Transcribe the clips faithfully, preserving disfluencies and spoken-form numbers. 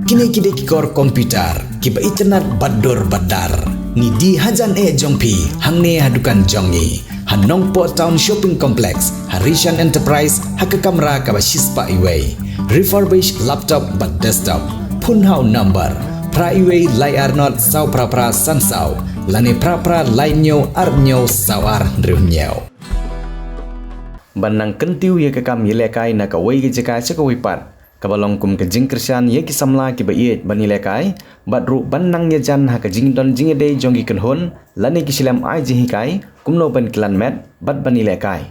Kine ki dei ki kor computer kiba itynnad bad dur bad dar. Ngi die hajan eh jong phi hangne ha dukan jong ngi ha Nongpoh Town Shopping Complex, ha Rishan Enterprise, ha ka kamra kaba shispah iwei. Refurbish laptop bad desktop. Phone ha u number phra iwei lai ar not saw phra phra san saw, lane phra phra lai hynñiew ar hynñiew saw ar hynriew hynñiew. Ban nang kyntiew ïa ka kam ïalehkai na kawei ka jaka sha kawei pat, kaba long kum ka jingkyrshan ïa ki samla kiba ïeit ban ïalehkai, bad ruh ban nang ïajan ha ka jingdon jingïadei jong ki kynhun lane ki shlem ai jinghikai, kumno ban kylliang met bad ban ïalehkai.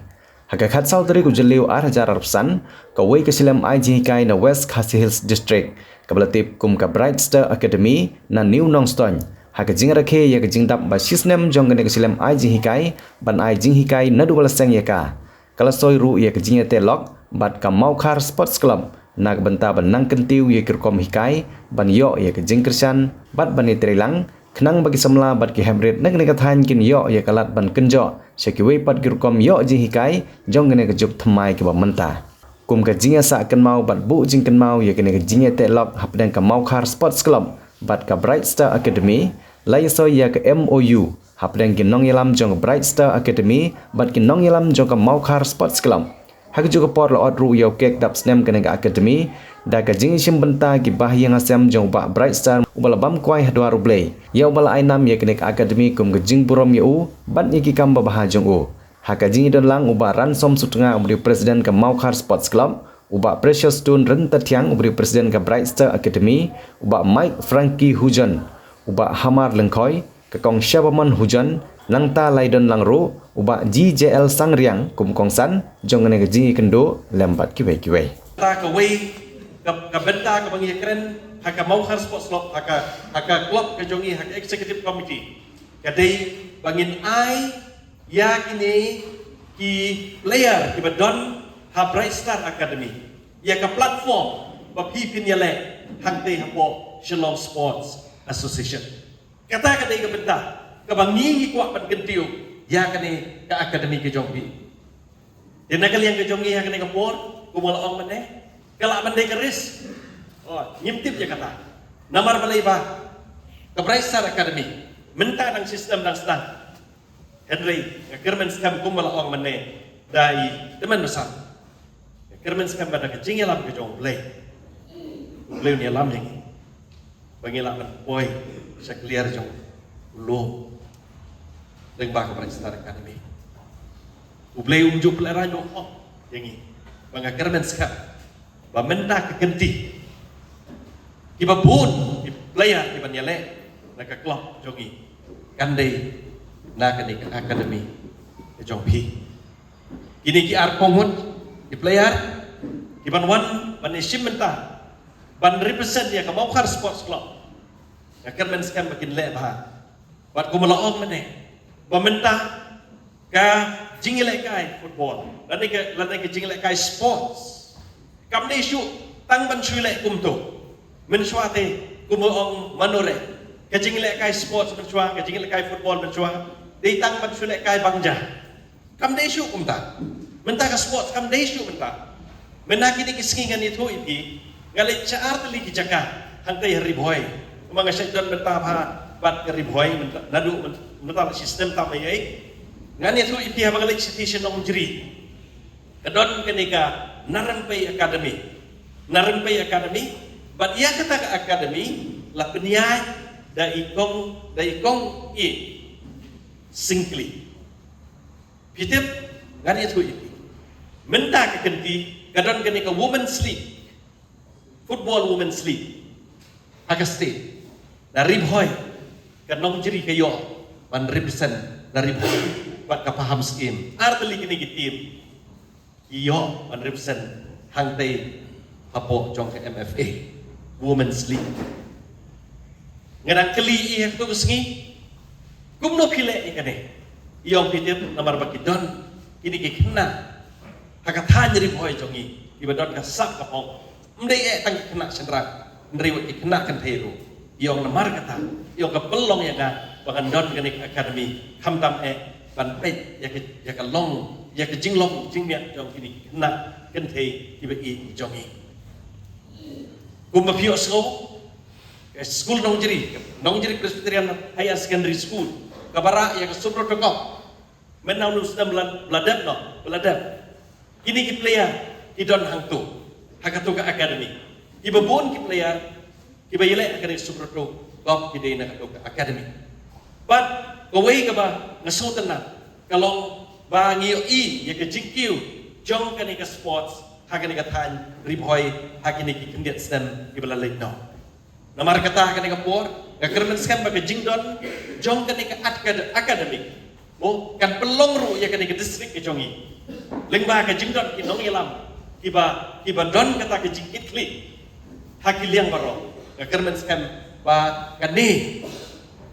Ha ka khatsaw tarik u Jylliew ar hajar arphew san, kawei ka shlem ai jinghikai na West Khasi Hills District, kaba la tip kum ka Bright Star Academy na New Nongstoiñ, ha ka jingrakhe ïa ka jingdap ba shisnem jong kane ka shlem ai jinghikai ban ai jinghikai naduh ba la seng ïa ka, ka la soi ruh ïa ka jingïateh lok bad ka Mawkhar Sports Club na ka bynta ban nang kyntiew ïa ki rukom hikai, ban ïoh ïa ka jingkyrshan bad ban ïatreilang, khnang ba ki samla bad ki heprit na kane ka thaiñ kin ïoh ïa ka lad ban kynjoh sha kiwei pat ki rukom ïoh jinghikai jong kane ka juk thymmai kaba mynta. Kum ka jingïasah kynmaw bad buh jingkynmaw ïa kane ka jingïateh lok hapdeng ka Mawkhar Sports Club bad ka Bright Star Academy, la ïasoi ïa ka M O U hapdeng ki nongïalam jong ka Bright Star Academy bad ki nongïalam jong ka Mawkhar Sports Club. Ha kajuh ka por la ot ruh ïa u kek dap snem kane ka academy da ka jingïashim bynta ki bahaïing hasem jong u Bah Bright Star, uba la bam kwai ha dwar U Blei, ïa uba la ai nam ïa kane ka academy kum ka jingburom ïa u bad ïa ki kam babha jong u. Ha ka jingïadon lang, u Bah Ransom Sutnga, uba dei u president ka Mawkhar Sports Club, u Bah Precious Tun Ryntathiang, uba dei u president ka Bright Star Academy, u Bah Mike Frankie Hujon, u Bah Hamar Lyngkhoi, ka Kong Shabamon Hujon, nangta la ïadon lang ruh u Bah G J L Sangriang kum u kongsan jong kane ka jingïakynduh lem bad kiwei kiwei. Ta kawei ka, ka bynta kaba ngi ïakren ha ka Mawkhar Sports Club, ha ka, ha ka club ka jong ngi, ha ka executive committee, ka dei ba ngin ai ïa kine ki player kiba don ha Bright Star Academy ïa ka platform ba phi phin ïaleh hangtei hapoh Shillong Sports Association. Kata ka dei ka bynta kaba ngi ngi kwah ban kyntiew ïa kane ka academy ka jong phi. Te na ka liang ka jong ngi ha kane ka por, kumba la ong mynne, ka lah ban dei ka risk. Oh, ngim tip ïa kata. Namar balei ba ka Bright Star Academy mynta dang system dang sdang. Hynrei nga kyrmen skhem kumba la ong mynne, da i tymmen basan. Nga kyrmen skhem ba da ka jingïalam ka jong U Blei, U Blei un ïalam ïa ngi ba ngi lah ban poi sha ka liar jong u lum lyngba ka Bright Star Academy. U Blei um ju pynlehrain noh ïa ngi, ba nga kyrmen skhem ba mynta ka kynti, kiba bun ki player kiban ïaleh na ka club jong ngi kan dei na kane ka academy ka jong phi. Kine ki ar kynhun ki player kiban wan ban ïashim bynta ban represent ïa ka Mawkhar Sports Club, nga kyrmen skhem ba kin leh bha. Bad kumba la ong mynne, ba mynta ka jingïalehkai football lane ka, lane ka jingïalehkai sports kam dei shuh tang ban shu ïaleh kumto. Mynshuwa te, kumba ong mano re, ka jingïalehkai sports mynshuwa, ka jingïalehkai football mynshuwa dei tang ban shu ïalehkai bang ja. Kam dei shuh kumta. Mynta ka sports kam dei shuh mynta. Mynta kine ki sngi ngan ïathuh ïa phi, nga leit sha ar tylli ki jaka hangtei ha Ri Bhoi. Kumba nga shait don mynta bha bad ka Ri Bhoi mynta, naduh myn-, mynta la shi snem tam ei ei. Ngan ïathuh ïa phi, haba nga leit sha station Nongjri, ka don kane ka Narympei Academy. Narympei Academy. Bad ïa kata ka academy la pynïaid da i kong, da i kong i Syngkli. Phi tip, ngan ïathuh ïa phi. Mynta ka kynti ka don kane ka Women's League, Football Women's League ha ka state. Na Ri Bhoi, ka Nongjri ka ïoh ban represent na Ri Bhoi bad ka Pahamsyiem. Ar tylli kine ki team ki ïoh ban represent hangtei hapoh jong ka M F A Women's League. Nga dang kylli ïa katu ka sngi, kumno phi leh ïa kane? I ong phi tip, namar ba ki don kine ki khynnah ha ka thaiñ Ri Bhoi jong ngi kiba don ka sap ka phong. Ym dei eh tang ki khynnah shynrang, hynrei wat ki khynnah kynthei ruh. I ong namar kata, i ong ka pynlong ïa nga ba ngan don kane ka academy, khamtam eh ban peit ïa ka, ïa ka long, ïa ka jinglong jingmiat jong kine ki khynnah kynthei kiba ïeit jong ngi. Kumba phi ïohsngew, ka skul Nongjri, Nongjri Presbyterian Higher Secondary School, kaba rah ïa ka Subrata Cup mynta u snem ba la dep, no, ba la dep. Kine ki player ki don hangto, ha kato ka academy. Kiba bun ki player kiba ïaleh ha kane ka Subrata Cup ki dei na kato ka academy. Bad kawei kaba nga sngewtynnat ka long ba ngi ïohi ïa ka jingkiew jong kane ka sports ha kane ka thaiñ Ri Bhoi ha kine ki khyndiat snem kiba la leit noh. Namar kata, ha kane ka por nga kyrmen skhem ba ka jingdon jong kane ka acad-, academy, mo, kan pynlong ruh ïa kane ka district ka jong ngi lyngba ka jingdon ki nongïalam kiba, kiba don kata ka jingkitkhlieh ha ki liang baroh. Nga kyrmen skhem ba kane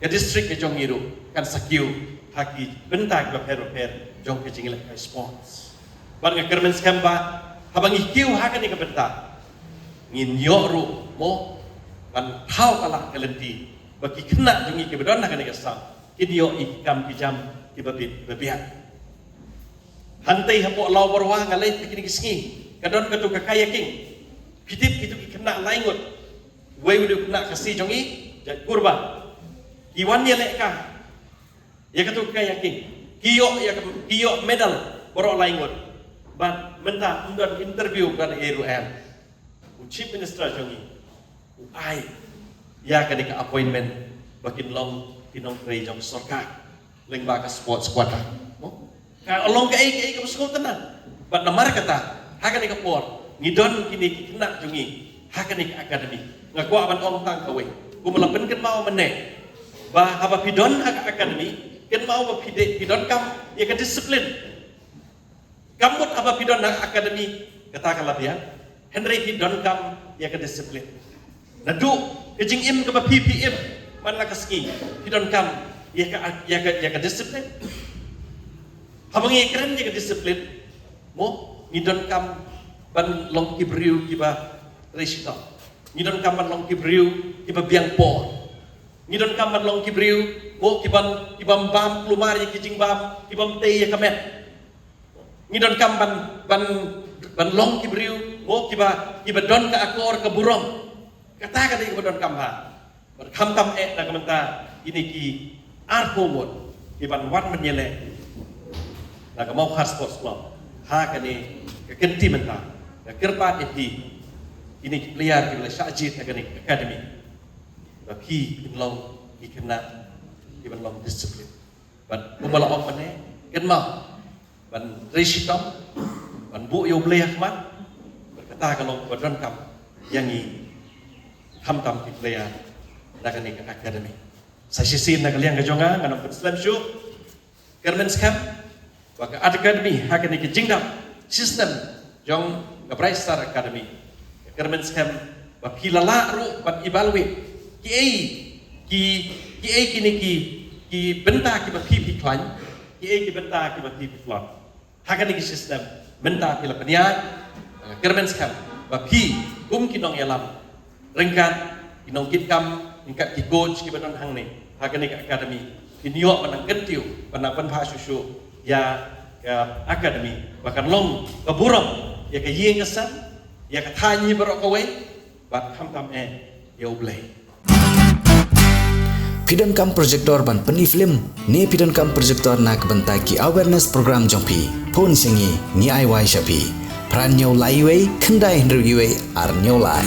ka district ka jong ngi ruh kan sa kiew ha ki bynta kiba pher bapher jong ka jingleh kai sports. Bad nga kyrmen skhem ba haba ngi kiew ha kane ka bynta, ngin ïoh ruh, mo, ban thaw ka lad ka lynti ba ki khynnah jong ngi kiba don ha kane ka sap kin ïoh ïa ki kam ki jam kiba bit ba biang. Hangtei hapoh Lawbyrwa nga leit ha kine ki sngi, ka don kato ka kayaking. Phi tip kito ki khynnah lai ngut, wei u dei u khynnah Khasi jong ngi, jait Kurba, ki wan ïaleh ka ïa kato ka kayaking. Ki ïoh ïa ka, ki ïoh medal baroh lai ngut. Bad mynta ym don interview, ym don ei ruh em. U Chief Minister jong ngi u ai ïa kane ka appointment ba kin long ki nongtrei jong sorkar lyngba ka sports quota. Ka long kaei kaei kaba sngewtynnat. Bad namar kata, ha kane ka por ngi don kine ki khynnah jong ngi ha kane ka academy. Nga kwah ban ong tang kawei, kumba la pynkynmaw mynne, ba haba phi don ha ka academy, kynmaw ba phi dei, phi donkam ïa ka disiplin. Kam mut haba phi don ha academy kata ka la biang, hynrei phi donkam ïa ka disiplin. Naduh ka jingim kaba phi, phi im man la ka sngi, phi donkam ïa ka, ïa ka, ïa ka disiplin. Haba ngi kren ïa ka disiplin, mo, ngi donkam ban long ki briew kiba trei shitom. Ngi donkam ban long ki briew kiba biang por. Ngi donkam ban long ki briew, mo, kiban, kiban bam kulmar ïa ki jingbam, kiban tei ïa ka met. Ngi donkam ban, ban, ban long ki briew, mo, kiba, kiba don ka akor ka burom. Kata ka dei kaba donkam ha. Bad khamtam eh na ka mynta kine ki arphew ngut kiban wan ban ïaleh na ka Mawkhar Sports Club ha kane ka kynti mynta. Nga kyrpad ïa phi, kine ki player kiba la shah jied ha kane ka academy, ba phi kin long ki khynnah kiban long discipline. Bad kumba la ong mynne, kynmaw ban trei shitom, ban buh ïa U Blei ha khmat. Bad kata ka long kaba donkam ïa ngi, khamtam ki player na kane ka academy. Sa shisien na ka liang ka jong nga, ngan ym pynslem shuh. Kyrmen skhem ba ka academy ha kane ka jingdap system jong ka Bright Star Academy. Kyrmen skhem ba phi la lah ruh ban evaluate kiei, ki, kiei kine ki, ki bynta kiba phi, phi khlaiñ, kiei ki bynta kiba phi, phi tlot. Ha kane ka system mynta phi la pynïaid. Kyrmen skhem ba phi kum ki nongïalam ryngkat ki nongkitkam, ryngkat ki coach kiba don hangne ha kane ka academy, kin ïoh ban nang kyntiew, ban nang pynbha shuh shuh ïa ka academy ba kan long ka burom ïa ka ïing ka sem, ïa ka thaiñ hi baroh kawei, bad khamtam eh ïa U Blei. Phi donkam projector ban pyni film ne phi donkam projector na ka bynta ki awareness program jong phi? Phone sha ngi, ngi ai wai sha phi. Phra hynñiew lai wei, khyndai hynriew wei, ar hynñiew lai.